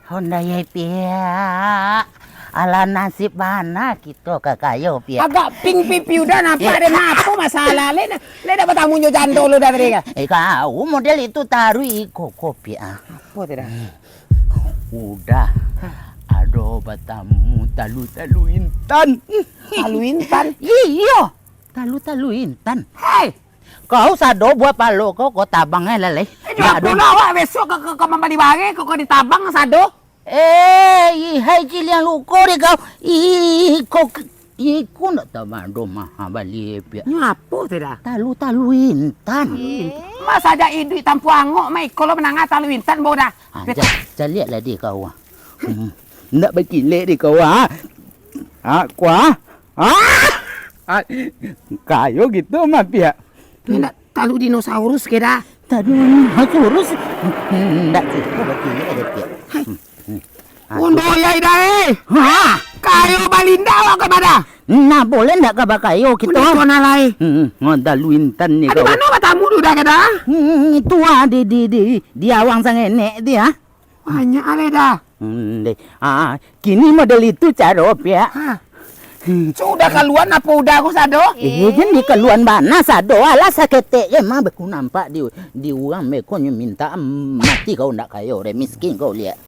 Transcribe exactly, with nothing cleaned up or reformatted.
Ondai ai, Piak. Alah, nasib bana kito ka kayo, Piak. Agak ping pipi udah nampak deh, apo masalah? Leh, leh dak batamu jo jando lo dah tadi ka? Eh, kau model itu taruih iko ko, Piak. Apo tu dah? Udah. Ado batamu talu-talu intan. Talu intan? Iyo. Talu-talu intan. Hei! Kau sado buah palo kau, kau tabang ai lalai. Eh, ndak ado. Awak besok ka, ka, ka mambali bareh, kau, kau ditabang sado. Eh, ihai ciliang luko deh kau. Ih, kau ke-, iko ndak tabang doh mah bali, Piak. Nyo apo tu dah? Talu-talu intan. Talu intan. Masa aja iduik tampuah angok, mah iko lo manangah talu intan, bau dah. Ah, ja-, caliak lah deh kau, ah. Hmm. Ndak bakilek deh kau, ah. Ah, kuah. Ah! Ah, kayo gitu mah, Piak. Ndak talu dinosaurus ke dah? Talu dinosaurus? Ndak gitu, bakilek aja, Piak. Hai. Hmm, hmm. Ah, ondoi ai dah, eh. Ha? Kayo balinda awak ka ma dah? Nah, boleh ndak ka bakayo kito? Boleh kau nah lai. Hmm, hmm. Talu intan ni kau. Di mano batamu tu dah ka dah? Hmm, itu ah, di, di, di, di awang sangenek dia. Banyak aleh dah. Hmm, deh. Ah, kini model itu caro, Piak. Ha. Sudah kaluan apo udah ko sado? Eh, jan dikaluan bana sado. Alah, saketek je mah baku nampak di, di urang beko nyo minta, mm, mati kau ndak kayo deh, miskin kau liak.